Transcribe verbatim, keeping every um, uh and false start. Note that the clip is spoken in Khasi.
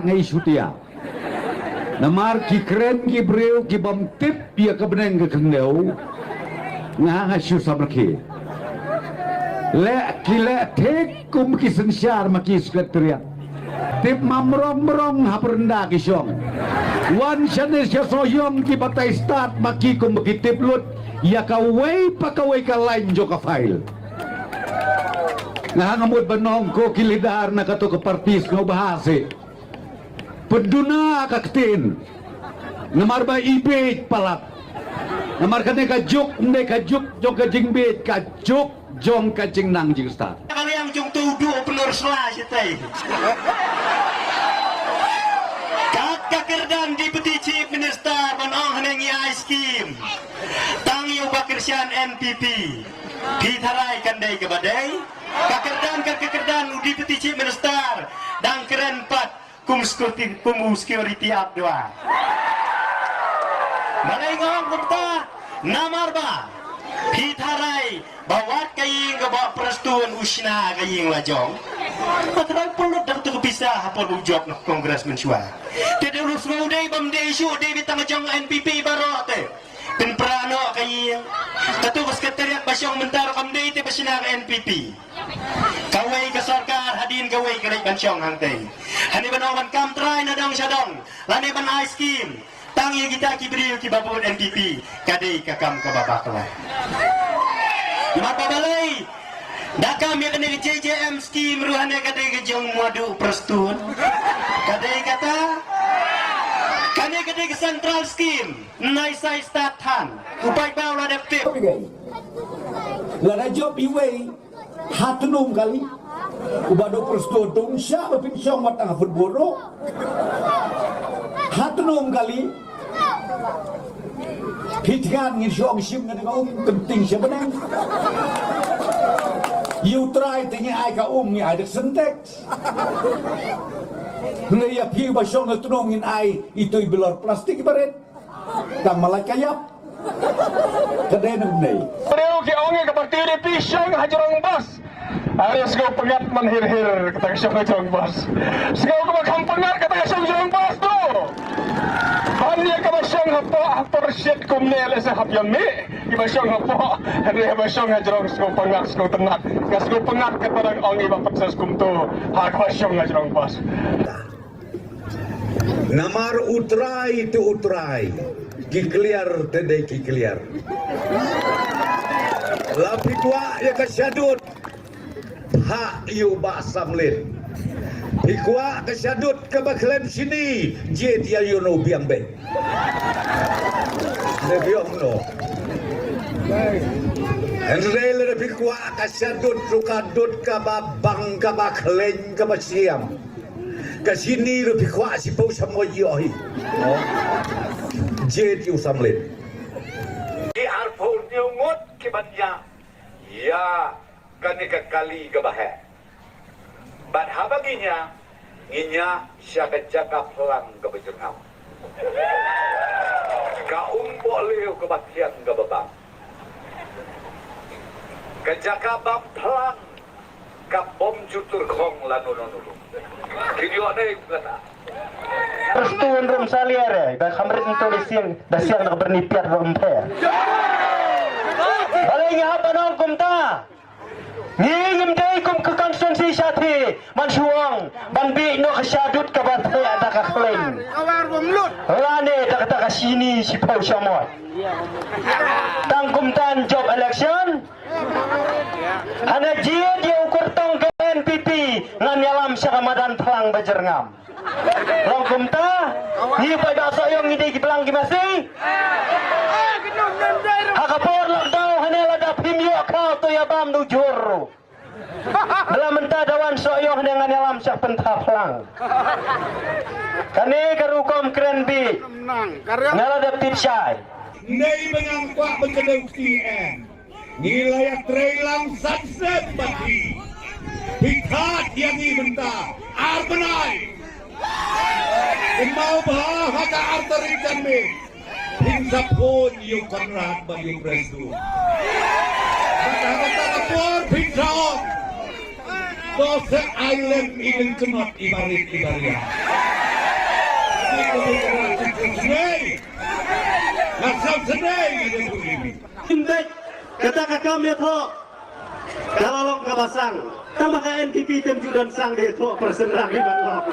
Nga i shutia. Namar ki kren ki briew ki bym tip ïa ka bneng ka khyndew. Nga nga shu samrkhie. Leh ki leh thik kum ki synshar ma ki secretariat. Tip ma mrong mrong ha pyrnda ki shong. Wan shane sha Sohiong ki batai stad ma ki kum ki tip lut ïa kawei pa kawei ka lain jong ka file. Nga nga mut ban ong ko ki leader na kato ka parti sngewbha seh. Pynduna ka ktien. Namar ba i bieit palat. Namar kane ka juk, ne ka juk jong ka jingbieit, ka juk jong ka jingnang jingstad. Ka liang jong tu du pynur sla shitai. Kat ka kyrdan Deputy Chief Minister ban ong haneng ïa ai scheme. Tang ïa u ba kyrshan N P P. Phi tharai kan dei kaba dei. Ka kyrdan, ka kyrdan u Deputy Chief Minister dang kren pat kum security, kum u security up dua. Balei nga ong kumta? Namar ba phi tharai ba wat ka ïing kaba Prestone u shna ka ïing la jong. Ba tharai pynlut dang tu pisa hapoh u jop na Congress mynshuwa. Te dei u sngew dei bym dei shu dei beit tang jong N P P baroh te. Pynpra noh ka ïing. Katu ka sekretariat ba shong mynta ruh kam dei te ba shna ka N P P. Kawei ka sorkar hadien kawei ka leit ban shong hangtei. Hani ban ong ban kam trai na dong sha dong. Lane ban ai skim. Tang ïa kita ki briew kiba vote N P P. Ka dei ka kam kaba bakla. Namar ba balei. Da kam ïa kane ka J J M scheme ruh hane ka dei ka jong Madu Prestone. Ka dei kata. Kane ka dei ka central scheme. Nai sai start than. U paidbah u la dep tip. Lada jop iwei. Ha tnum kali. U Madu Prestone tung sha ba pynshong wat tang ha football ruh. Ha tnum kali. Phi thngan ngin shong shim ngan ka um kynting sha bneng. Ïa u trai te ngi ai ka um ngi ai da ka Sintex. Hynrei ïa phi ba shong ha tnum ngin ai itu i bilor plastik barit. Tang malai ka ïap. Ka dei nang nei. Briew ki ong ïa ka parti D P shong ha jrong bas. Are sngewpyngngad man hir hir kata ka shong ha jrong bas. Sngewbha kham pyngngad kata ka shong jrong bas tu. Ban ïa kaba shong hapoh ha por shit kumne lehse hap ïa mih. Kiba shong hapoh, hynrei haba shong ha jrong sngewpyngngad sngewtynnat. Nga sngewpyngngad kata dang ong iba pynses kumto. Ha kaba shong ha jrong bas. Namar u trai te u trai, ki kliar te dei ki kliar. La phi kwah ïa ka shadut, phah ïa u Bah Samlin. Phi kwah ka shadut kaba khlem shini, jied ïa u no biang beit. Ne biang no. Hynrei lada phi kwah ka shadut ruh ka dut kaba bang kaba khlem kaba shiam. Ka shini ruh phi kwah shiphew shamoit ïoh hi. Jied ïa u Samlin. Ki arphew hynñiew ngut ki ban ïa. Ïa kane ka kali kaba heh. Bad haba ngi ïa, ngi ïa sha ka jaka phlang kaba jyrngam. Ka umpohliew kaba thiang kaba bang. Ka jaka bam phlang Ka bom jutur khong la no no no. Ki dio nei kata. Prestone rum salia re, da khamrit nto di siang, da siang da berni piat rum pe. Balei ngi hap ban ong kumta? Ngi ngim dei kum ka konstituensi sha thi, man shuong, ban bih noh ka shadut kaba thiah da ka khlem. Lane da kata ka shini shiphew shamot. Tang kumta jop election, Hana jied ïa u kyrtong ka N P P ngan ïalam sha ka madan phlang ba jyrngam. Long kumta, ngi paidbah Sohiong ngi dei ki phlang ki masi. Ha ka por lockdown hane lada phim ïoh khaw to ïa bam da u jhur. Bla mynta da wan Sohiong hane ngan ïalam sha ka pynthap phlang. Kane ka rukom kren bih. Nga la dep tip shai. Nei ba ngan kwah ban kdew kti en. Ngi la ïatrei lang san snem bad phi. Phi khot ïa ngi mynta ar bnai. Kynmaw bha ha ka ar tarik janmiet. Phin sa phone ïa u Conrad bad ïa u Prestone. Bad ha kata ka por phin sa ong. To sa ai lem i lyngknot i barit i baria. Sngewsih. Nga sam sngewsih. Kim bek kata ka kam ïathoh. Ka la long kaba sang. Tang ba ka N P P tem ju don sang de ïathoh person rang hi ban long.